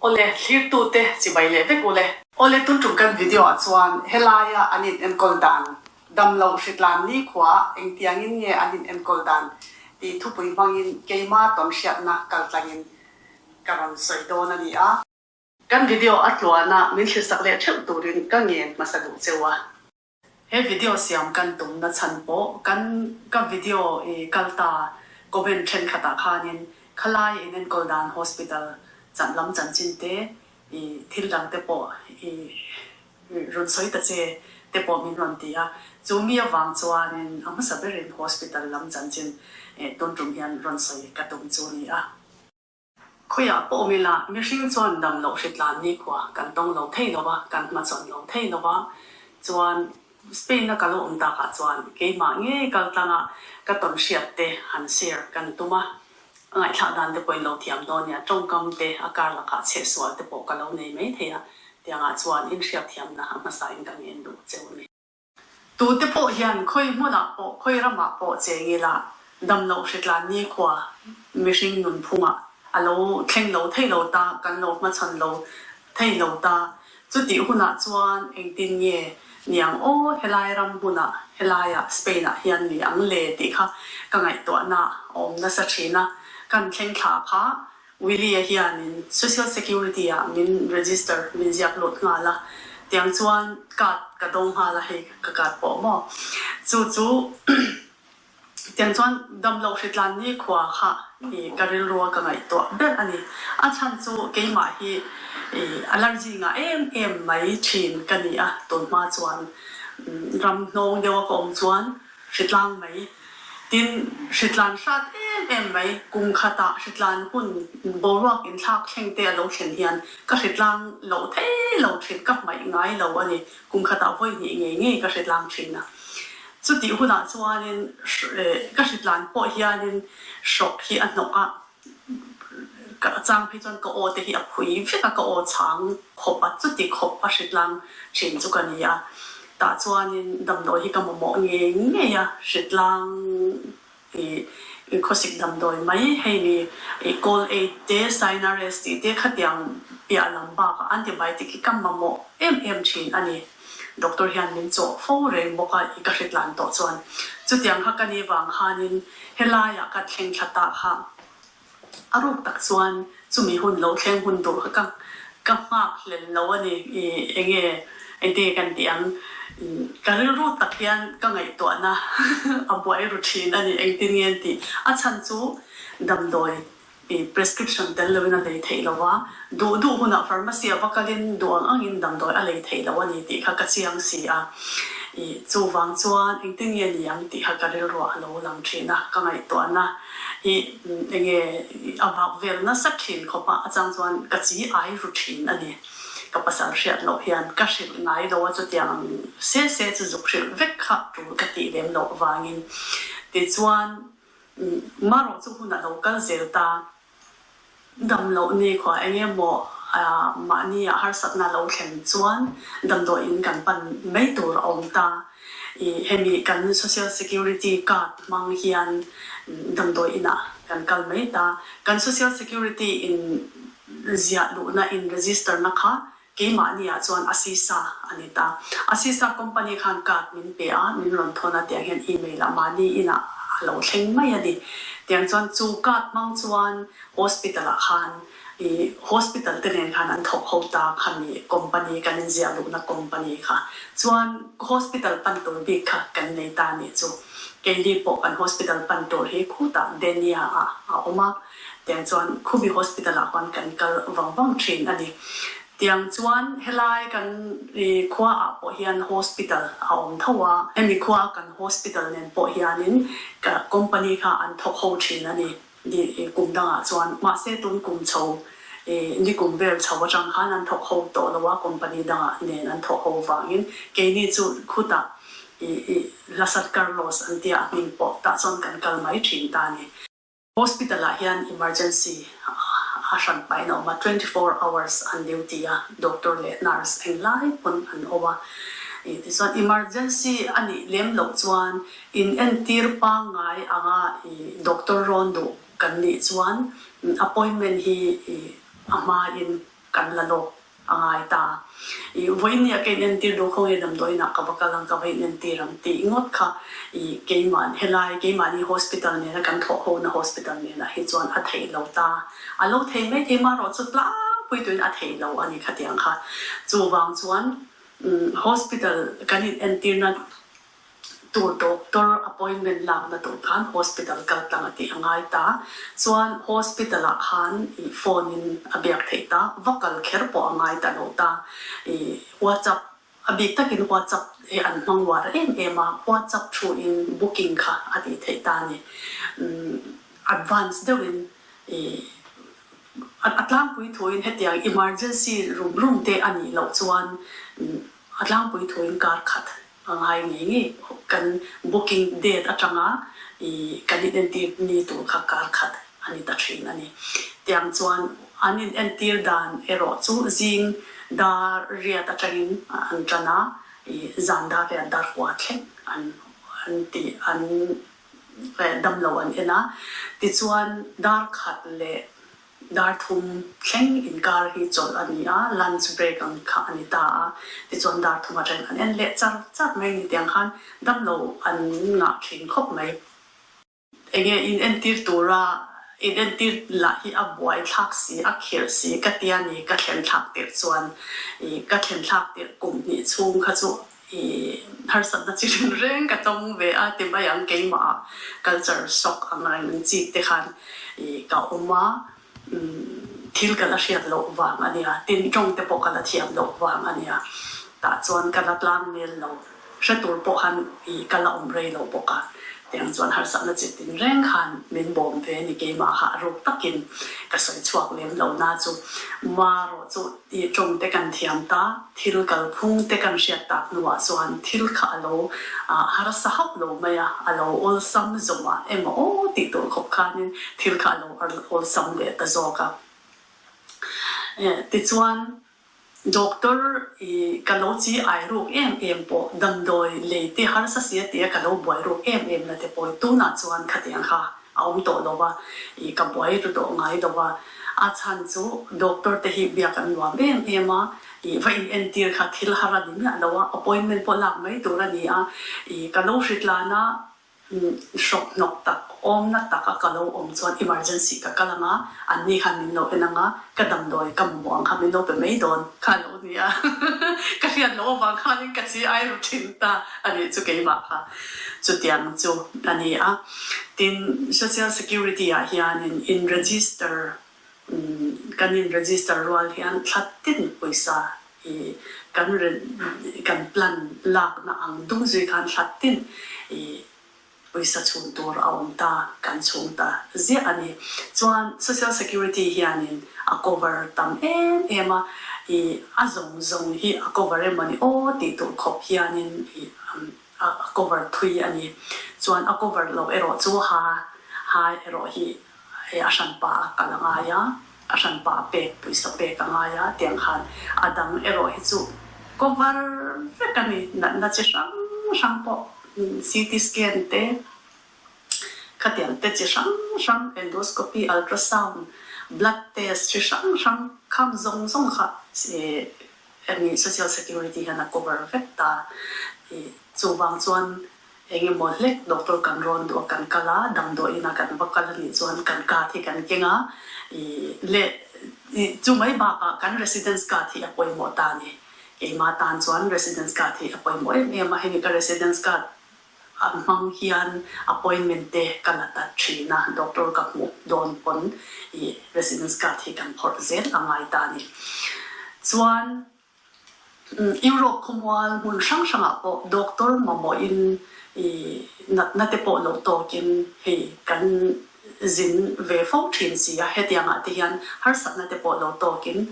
Awle, thlirtute chibai leh vek ule. Awle, tun tum kan video ah chuan helaia an in enkawl dan, damlo hritlan nikhua engtiangin nge an in enkawl dan tih thupui hmangin keima tawnhriatna kaltlangin ka rawn sawi dawn a ni a. Kan video a tluana min thlisak leh theuh turin ka ngen hmasa duh cheu a. He video siam kan tum na chhan pawh kan ka video i kal ta comment thenkhatah khanin khalai inenkawl dan hospital chan lam chanchin te i thil dang te pawh i rawn sawi ta che te pawh min rawn ti a, chu mi avang chuanin a hmasa berin hospital lam chanchin tun tum hian rawn sawi ka tum chu ni a. Khawiah pawh awm ila, mihring chuan dam loh hritlan nikhua kan tawng lo thei lo a, kan hmachhawn lo thei lo a. Chuan Spain-a ka lo awm takah chuan keimah ngei kal tlanga ka tawn hriat te han share kan tum a, a ngaihthlak dan te pawhin lo thiam dawn nia, tawngkam te a kar lakah chhehsual te pawh ka lo nei mai thei a, tiangah chuan inhriatthiamna a hmasain ka ngen duh cheu a ni. Tute pawh hian khawi hmunah pawh, khawi ramah pawh cheng ila damloh hritlan nikhua mihring nunphungah a lo thleng lo thei lo ta, kan lo hmachhawn lo thei lo ta. Chutih hunah chuan engtin nge niang aw helai ram hmunah, helaiah Spain-ah hian ni ang le tih kha ka ngaihtuahna a awm nasa thin a. Kan thleng thla kha Willie-a hianin Social Security ah min register, min ziak lut nghal a, tiang chuan card ka dawng nghal a, hei ka card pawh maw. Chu chu tiang chuan damloh hritlan nikhua kha i ka rilrua ka ngaihtuah ber a ni. A chhan chu keimah hi i allergy ngah em em mai thin ka ni a, tunhma chuan ram hnawng deuha ka awm chuan Hritlang mai. Tin, hritlan hrat em em mai. Kum khatah hritlan hun boruak inthlak thleng te a lo thlen hian ka hritlang lo thei lo thin, ka hmaih ngai lo a ni. Kum khatah vawi hnih ngei ngei ka hritlang thin a. Chutih hunah chuanin ka hritlan pawh hianin hrawk hi a hnawk a. Ka chang phei chuan ka aw te hi a phui vek a, ka aw chhang khawp a, chuti khawp a hritlang thin chu ka ni a. Tah chuanin damdawi hi ka mamawh ngei ngei a, hritlang ih khawsik damdawi mai hei mi ih cold aid te, Sinarest tih te khatiang piah lam bakah antibiotic hi ka mamawh em em thin a ni. Doctor hian min chawh fo reng bawk a ih ka hritlan tawh chuan. Chutiang kha ka ni vang khanin Helaiah ka thleng thla ta kha a ruk tak chuan chumi hun lo thleng hun tur kha ka ka nghak hlel lo a ni. I enge engtinge kan tih ang? Ka rilru tak hian ka ngaihtuahna a buai ru thin a ni engtin nge an tih. A chhan chu damdawi I prescription tel loin a lei theih lo a, duh duh hunah pharmacy a va kalin duh ang angin damdawi a lei theih lo a ni tih kha ka chiang si a. I chuvang chuan engtin nge ni ang tih kha ka rilruah a lo lang thin a, ka ngaihtuahna hi enge a vak vel nasa thin khawp a, a chang chuan ka chi ai ru thin a ni. Ka pasal hriat loh hian ka hrilh ngai lo a, chutiang ang se se chu zuk hrilh vek kha tul ka tih lem loh avangin. Tichuan. Marawh chu hun a lo kal zel ta. Dam loh ni khua eng emaw mahni ah harsatna lo thlen chuan damdawi in kan pan mai tur a awm ta. I hemi kan social security card hmang hian damdawi inah kan kal mai ta. Kan social security in ziah luhna in register na kha Keimahni ah chuan Asisa a ni ta. Asisa company khan card min pe a, min rawn thawn a tiang hian email ah mahni inah a lo thleng mai a ni. Tiang chuan chu card hmang chuan hospital ah khan i hospital te nen khan an thawk ho ta khami company kan inziah luhna company kha chuan hospital pan tur bik kha kan nei ta nih chu. Keini pawh kan hospital pan tur hi khutah Denia ah a awm a. Tiang chuan Khubi Hospital ah khuan kan kal vang vang thin a ni. Tiang chuan helai kan khua ah pawh hian hospital a awm tho a, hemi khua kan hospital nen pawh hianin company kha an thawk ho thin a ni kum dangah chuan. Mahse tun kum chho ni kum vel chho atang khan an thawk ho tawh lo a, company dangah nen an thawk ho vangin keini chu khutah Lasat Carlos an tia a hming pawh tah chuan kan kal mai thin ta a ni. Hospital ah hian emergency a hran pahin a awm a, 24 hours an duty a, doctor leh nurse englai pawn an awm a. Tichuan emergency a nih lem loh chuan in entir pangngai anga doctor rawn duh kan nih chuan appointment hi a hmain. kan la lawk a ngai ta. I vawinia ka inentir duh khawnge damdawiinah ka va kal ang, ka va inentir ang tih ngawt kha i keimah helai keimahni hospital nena kan thawh hona hospital nenah hi chuan a theih lo ta. A lo thei mai thei marawh chu tlangpui tuin a theih lo a ni khatiang kha. Chuvang chuan hospital kan inentirna Tur doctor appointment lakna tur khan hospital kal tlang a tih a ngai ta. Chuan hospital ah khan i phone in a biak theih ta, va kal kher pawh a ngai ta lo ta. I WhatsApp, a bik takin WhatsApp hi an hmang uar em em a, WhatsApp thu in booking kha a tih theih ta a ni. Advance deuhin i a tlangpui thuin hetiang emergency rum rum te a nih loh chuan a tlangpui thuin kar khat A ngai ngei ngei kan booking date atanga i kan inentir ni tur kha kar khat a ni ta thin a ni. Tiang chuan an inentir dan erawh chu zing dar riat atangin an tan a, i zan dar riat dar kua thleng an an ti an damlo an en a. Tichuan dar khat leh Dar thum thleng inkar hi chawlh a ni a, lunch break ang kha a ni ta a, tichuan dar thum atangin an en leh char char mai ni tiang khan damlo an ngah thin khawp mai. Enge in entir tura in entir lah hi a buai thlak si, a khirh si ka tia ni ka thlen thlak tirh chuan i ka thlen thlak tirh kum hnih chhung kha chu i harsatna chi reng reng ka tawng ve a ti mai ang keimah ah culture shock ang reng ang chi te khan i ka awm a, thil ka la hriat loh vang a nia, tin tawng te pawh ka la thiam loh vang a nia, tah chuan ka la tlang mel lo, hre tur pawh khan i ka la awm rei lo bawk a, tiang chuan harsatna chi tin reng khan min bawm ve a ni keimah kha a ruk takin ka sawi chhuak lem lo na chu marawh chu i tawng te kan thiam ta. Thil kalphung te kan hriat tak hnuah chuan thil kha a lo harsa hauh lo mai a, a lo awlsam zawmah emaw aw tih tur khawp khanin thil kha a lo awlsam leh ta zawk a. Tichuan, doctor i ka lo chi ai ruk em em pawh damdawi lei te harsa sia tia ka lo buai ruk em em na te pawh tunah chuan khatiang kha a awm tawh lo va, i ka buai ru tawh ngai lo va, a chhan chu doctor te hi biak an nuam em em a, i va in entir kha thil har a ni miah lo a, appointment pawh lak mai tur a ni a, i ka lo hritlan a, hrawk hnawk tak awmna tak a ka lo awm chuan emergency ka kal ang a, an ni khan min lo en ang a, ka damdawi ka mamawh ang kha min lo pe mai dawn kha lo ni a, ka hriat loh avang khanin ka chi ai ru thin ta a nih chu keimah kha. Chutiang chu a ni a. Tin, Social Security ah hianin in register kan in register rual hian thla tin pawisa i kan kan plan lakna ang dung zui khan thla tin i pawisa chhun tur a awm ta, kan chhung ta ziah a ni. Chuan Social Security hianin a cover tam em em a, i a zawng zawng hi a cover emaw ni aw tih tur khawp hianin i a cover thui a ni. Chuan a cover loh erawh chu ha ha erawh hi a hranpa a kal a ngai a, a hranpa a pek pawisa pek a ngai a tiang khan a dang erawh hi chu cover vek a ni. Natna chi hrang hrang pawh CT scan te khatiang te chi hrang hrang endoscopy, ultrasound, blood test chi hrang hrang kham zawng zawng kha Hemi social security hian a cover vek ta i chuvang chuan eng emaw hlek doctor kan rawn duh a kan kal a, damdawi inah kan va kal a nih chuan kan card hi kan keng a i leh i chu mai bakah kan residence card hi a pawimawh ta a ni. Keimah tan chuan residence card hi a pawimawh em em a, hemi ka residence card An hmang hian appointment te ka la ta thin a, doctor ka hmuh dawn pawn i residence card hi kan phawrh zel a ngai ta a ni. Chuan Europe khawmual hmun hrang hrangah pawh doctor mamawhin i natna te pawh lo tawkin hei kan zin ve fo thin si a, hetiangah te hian harsatna te pawh lo tawkin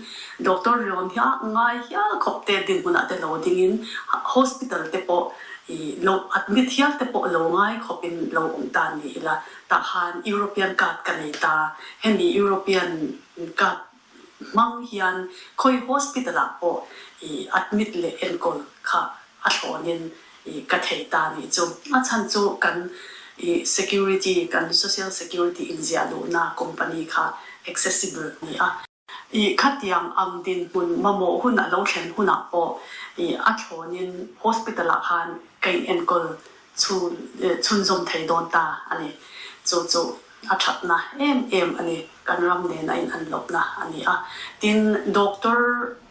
doctor rawn hi a ngai hial khawp te dinhmunah te lo dingin hospital te pawh i lo admit hial te pawh lo ngai khawpin lo awm ta ni ila tah khan European card ka nei ta, hemi European card hmang hian khawi hospital ah pawh i admit leh enkawl kha a thlawnin i ka thei ta nih chu. A chhan chu kan i security, kan social security inziah luhna company kha accessible ni a. I khatiang ang dinhmun mamawh hun a lo thlen hunah pawh i a thlawnin hospital ah khan ka in enkawl chhun chhunzawm thei dawn ta a ni. Chu chu a thatna em em a ni. Kan ram nen a in an lohna a ni a. Tin, doctor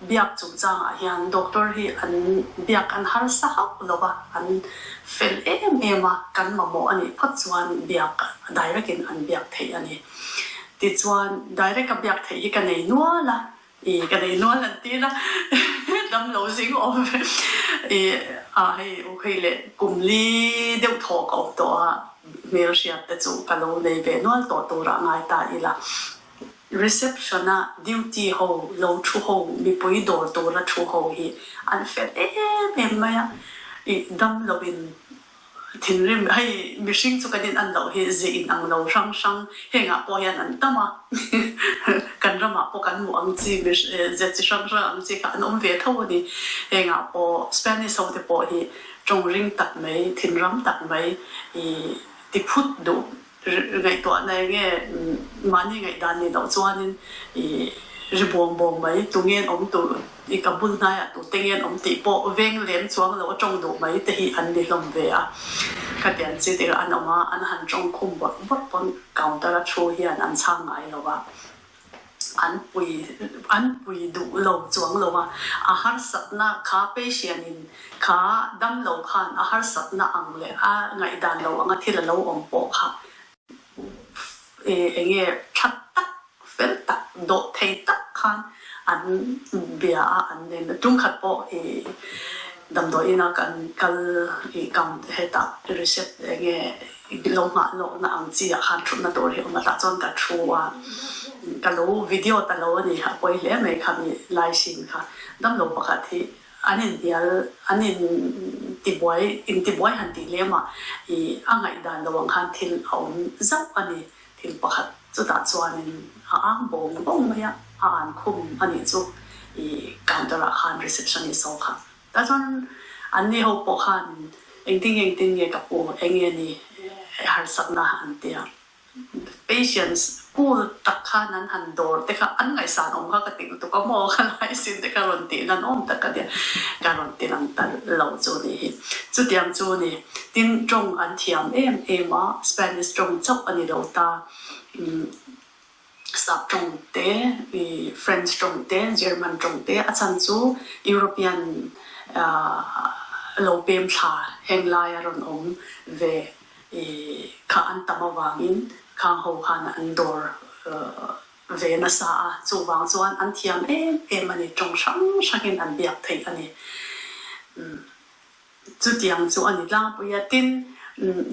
biak chungchangah hian doctor hi an biak an harsa hauh lo va, an fel em em a, kan mamawh a nih phawt chuan biak direct in an biak theih a ni. Tichuan, direct a biak theih hi ka nei nual a, i ka nei nual an ti la, dam lo zing awm ve. I a hei u hei leh kum li deuh thaw ka awm tawh a, hmelhriat te chu ka lo nei ve nual tawh turah ngai ta ila. Reception a duty ho lo thu ho, mipui dawr tura thu ho hi an fel em em mai a, i dam loin Thinrim, hei mihring chu kan in an loh hi ze in ang lo hrang hrang hengah pawh hian an tam a, kan ramah pawh kan hmuh ang chi ze chi hrang hrang ang chi kha an awm ve tho a ni. Hengah pawh Spanish ho te pawh hi tawng ring tak mai, thinram tak mai i ti phut duh Ngaihtuahna eng nge mahni ngaihdan nih loh chuanin i ri bawng bawng mai, tu nge an awm tur i ka bul hnaiah tute nge an awm tih pawh veng lem chuang lo a tawng duh mai te hi an ni hlawm ve a. Khatiang chi te an awm a, an han tawng khum bawrh bawrh pawn counter a thu hian an chhang ngai lo a. An pui an pui duh lo chuang lo a, a harsatna kha patient in kha dam lo khan a harsatna ang leh a ngaihdan lo anga thil a lo awm pawh kha eng nge that tak fel tak dawh thei tak khan an bia a an nen tumkhat pawh i damdawi ina kan kal i count hetah receipt eng nge Lo nghah lawkna ang chi ah khan thutna tur hi awm a tah chuan ka thu a, ka lo video ta lo a ni, a pawi hle mai kha mi lai hrin kha. Damlo pakhat hi an inhnial, an in tibuai, intibuai han tih lem ah ih a ngaihdan lo ang khan thil a awm zauh a ni, thil pakhat chutah chuanin a ang bawng bawng mai a, a an khum a nih chu ih counter ah khan receptionist ho kha. Tah chuan anni ho pawh khan engtin nge engtin nge ka pu eng nge ni harsatna an ti a. Patience cool tak khan an han dawr te kha an ngaihsan awm kha ka ti lutuk a maw ka laisin te kha rawn tih nan awm tak ka tia ka rawn ti lang ta lo chu ni hi. Chutiang chu ni tin tawng an thiam em em a Spanish tawng chauh a ni lo ta. Sap tawng te, French tawng te, German tawng te a chhan chu European lo pem thla heng laia rawn awm ve kha an tam avangin khang ho khan an dawr ve nasa a, chuvang chuan an thiam em em a ni, tawng hrang hrangin an biak theih a ni. Chutiang chu a ni tlangpui a, tin,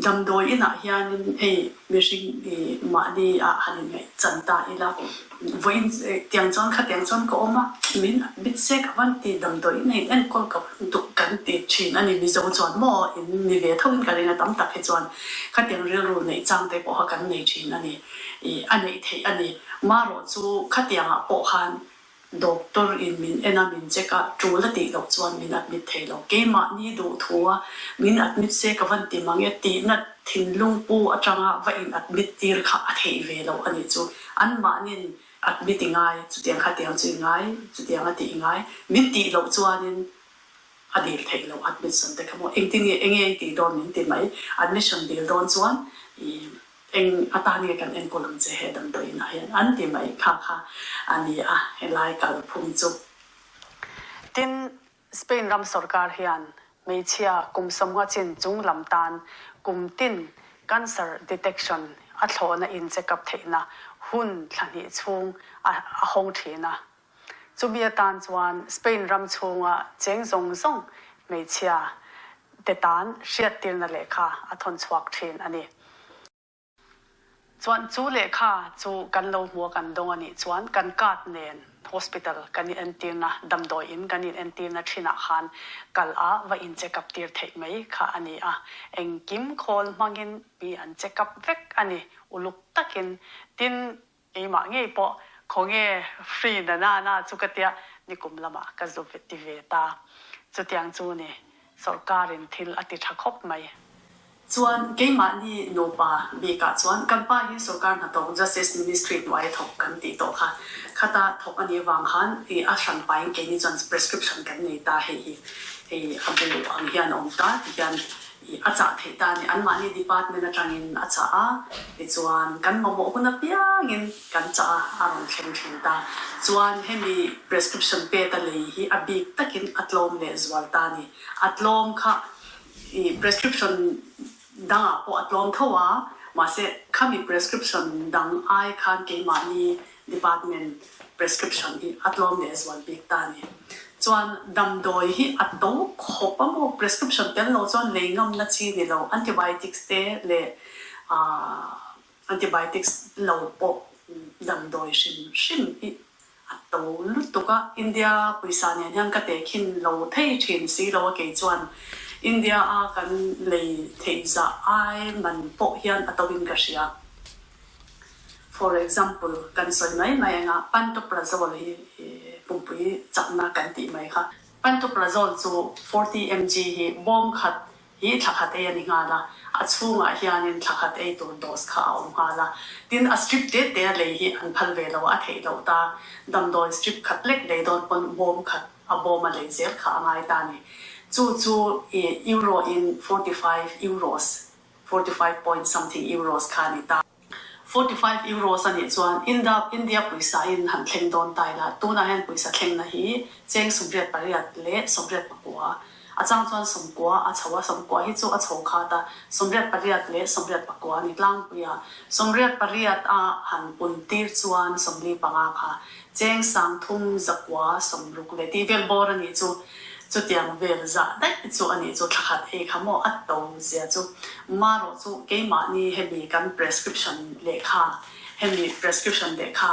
damdawi inah hianin hei mihring i mahni ah han inngaih chan ta ila, vawiin tiang chuan khatiang chuan ka awm a, min admit se ka van ti, damdawi in hei enkawl ka van duh kan ti thin a ni, Mizo chuan maw in ni ve tho in ka ring a, tam tak hi chuan khatiang rilru neih chang te pawh kha kan nei thin a ni, i a neih theih a ni, marawh chu khatiangah pawh khan Doctor in min en a, min check a, tul a tih loh chuan min admit thei lo. Keimahni duh thu a, min admit se ka van ti mang e tihna thinlung pu atanga va in admit tir kha a theih ve loh a nih chu. Anmahnin admit i ngai, chutiang khatiang chu i ngai, chutiang a tih i ngai. Min tih loh chuanin a dil theih loh admission te kha maw engtin nge enge i tih dawn min ti mai. Admission dil dawn chuan i. Eng atan nge kan enkawl ang che he damdawi inah hian an ti mai kha kha a ni a, helai kalphung chu. Tin, Spain ram sorkar hian hmeichhia kum sawmnga chin chung lam tan kum tin cancer detection a thlawhna in check up theihna hun thla hnih chhung a hawng thin a. Chumi atan chuan Spain ram chhunga cheng zawng zawng hmeichhia te tan hriattirna lehkha a thawn chhuak thin a ni. Chuan chu lehkha chu kan lo hmu a kan dawng a nih chuan kan card nen hospital kan in entirna, damdawi in kan in entirna thinah khan kal a va in check up tir theih mai kha a ni a. Engkim khawl hmangin mi an check up vek a ni uluk takin. Tin, Keimah ngei pawh khawnge free na na na chu ka tia nikum lamah ka zu ti ve ta. Chutiang chu ni, sawrkarin thil a ti tha khawp mai. Chuan keimahni nupa bikah chuan kan pa hi sorkar hnathawk Justice Ministry hnuaia thawk kan tih tawh kha. Khata thawk a nih avang khan ih a hran pahin keini chuan prescription kan nei ta hei hi hei a bu ang hian a awm ta ti hian ih a chah theih ta a ni. Anmahni department atangin a chah a, tichuan kan mamawh hun apiangin kan chah a, a rawn thleng thin ta. Chuan hemi prescription pek a lei hi a bik takin a tlawm leh zual ta a ni. A tlawm kha I prescription dangah pawh a tlawm tho a, mahse khami prescription dang ai khan keimahni department prescription hi a tlawm leh zual bik ta a ni. Chuan damdawi hi a to khawp a maw, prescription tel lo chuan lei ngamna chi ni lo, antibiotics te leh aah antibiotics lo pawh damdawi hrim hrim hi A to lutuk a, India pawisa nen hian ka tehkhin lo thei thin si lo a kei chuan India a kan lei theih zah ai man pawh hian a to in ka hria. For example, kan sawi mai mai anga Pantoprazole hi pumpui chakna kan tih mai kha. Pantoprazole chu 40 mg hi bawm khat hi thla khat ei a ni nghal a, a chhungah hianin thla khat ei tur dose kha a awm nghal a. Tin, a strip te te a lei hi an phal ve lo a, a theih loh ta. Damdawi strip khat lek lei dawn pawn bawm khat a bawm a lei zel kha a ngai ta a ni. Chu chu i euro in 45 euros, 45 point something euros kha a ni ta. 45 euros a nih chuan Inda India pawisa in han thleng dawn ta ila, tunah hian pawisa thlengna hi cheng 88 leh 84, a chang chuan 90 a chho a, 90 hi chu a chho khat a, 88 leh 84 a ni tlangpui a, 88 a han pun tir chuan 45 kha cheng 30 zakua 60 leh tih vel bawr a nih chu. Chutiang vel zah daih chu a nih chu thlakhat ei kha maw a to zia chu. Marawh chu keimahni hemi kan prescription lehkha hemi prescription lehkha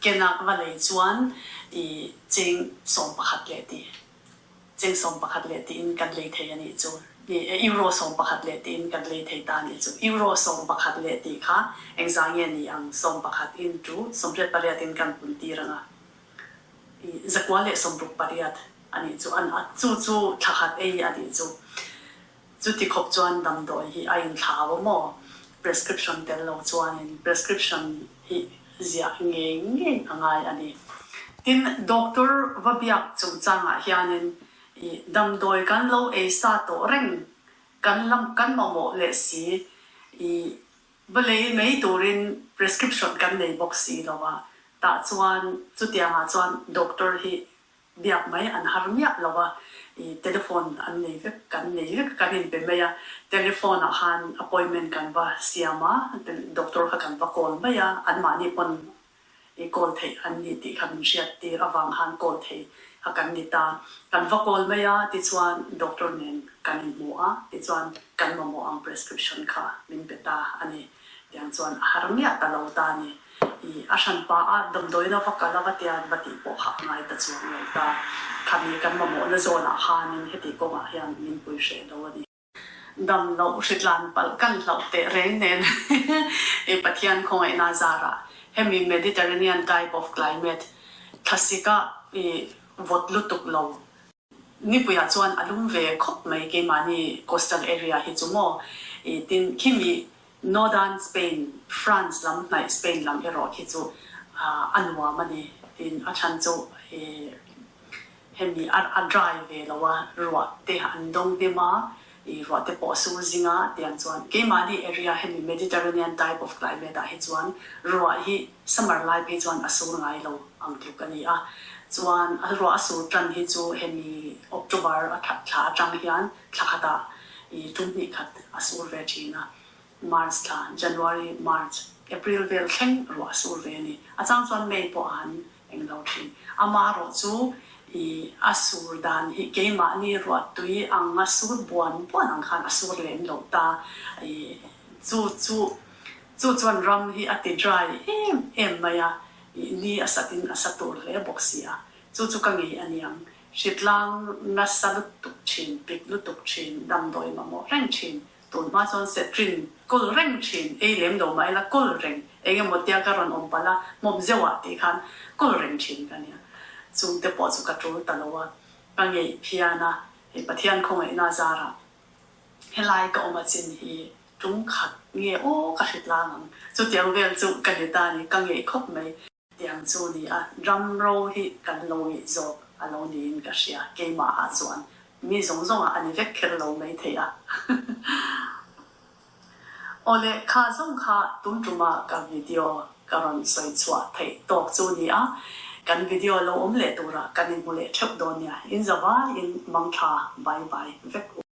kena va lei chuan i cheng 11 leh ti cheng 11 leh tiin kan lei thei a nih chu. I euro 11 leh tiin kan lei thei ta a nih chu. Euro 11 leh tih kha engzah nge ni ang 11 into 88 in kan pun tir ang a. I 968 a nih chu an chu chu thla khat ei a nih chu. Chuti khawp chuan damdawi hi a inthlau a maw? Prescription tel lo chuanin prescription hi ziah ngei ngei a ngai a ni. Tin, doctor va biak chungchangah hianin i damdawi kan lo ei sa tawh reng kan lam kan mamawh leh si i Va lei mai turin prescription kan nei bawk si lo a, tah chuan chutiangah chuan doctor hi biak mai an har miah lo a, i telephone an nei vek, kan nei vek, kan inpe mai a, telephone ah khan appointment kan va siam a, doctor kha kan va call mai a, anmahni pawn I kawl theih an ni tih kha min hriat tir avang khan kawl thei kha kan ni ta. Kan va kawl mai a, tichuan doctor nen kan inhmu a, tichuan kan mamawh ang prescription kha min pe ta a ni. Tiang chuan a har miah ta lo ta a ni. I a hranpa a damdawiin a va kal a va tian va tih pawh kha a ngai ta chuang lo ta. Khami kan mamawhna zawnah khanin heti kawngah hian min pui hreh lo a ni. Dam loh hritlan palh kan hlauh teh reng nen i Pathian khawngaihna zarah hemi Mediterranean type of climate thlasika i vawt lutuk lo nipuiah chuan a lum ve khawp mai keimahni coastal area hi chu maw i tin khimi Northern Spain France lam hnaih Spain lam erawh khi chu a nuam a ni tin a chhan chu i Hemi a dry ve lo a, ruah te an dawng hnem a, i ruah te pawh a sur zing a tiang chuan keimahni area hemi Mediterranean type of climate ah hi chuan ruah hi summer lai phei chuan a sur ngai lo ang tluk a ni a, chuan a ruah a sur tan hi chu hemi October a thla atang hian thla khatah i tum hnih khat a sur ve thin a, March thla, January, March, April vel thleng ruah a sur ve a ni. A chang chuan May pawh a han Eng lo thin. Amarawh chu i a sur dan hi keimahni ruahtui ang a sur buan buan ang khan a sur lem lo ta. I chu chu chu chuan ram hi a ti dry em em mai a, i ni a sat in a sa tur hle bawk si a. Chu chu ka ngei a niang. Hritlang nasa lutuk thin, pik lutuk thin, damdawi mamawh reng thin. Tun hma chuan Cetrin kawl reng thin, ei lem lo mah ila kawl reng, eng emaw tia ka rawn awm palh a, hmawm zeuh ah tih khan kawl reng thin ka nia. Chung te pawh chu ka tul ta lo a, ka ngeih phian a, hei Pathian khawngaihna zarah. Helai ka awm a chin hi tum khat nge aw ka hritlang ang. Chutiang vel chu ka ni ta ni, ka ngeih khawp mai. Tiang chu ni a, ram ro hi kan lo ngeih zawk a lo niin ka hria, keimah ah chuan mi zawng zawng ah a ni vek kher lo mai thei a. Awle, kha zawng kha tum tuma ka video ka rawn sawi chhuah theih tawk chu ni a, kan video lo awm leh turah kan inhmu leh theuh dawn nia, in zavaiin mangtha bye bye vek u.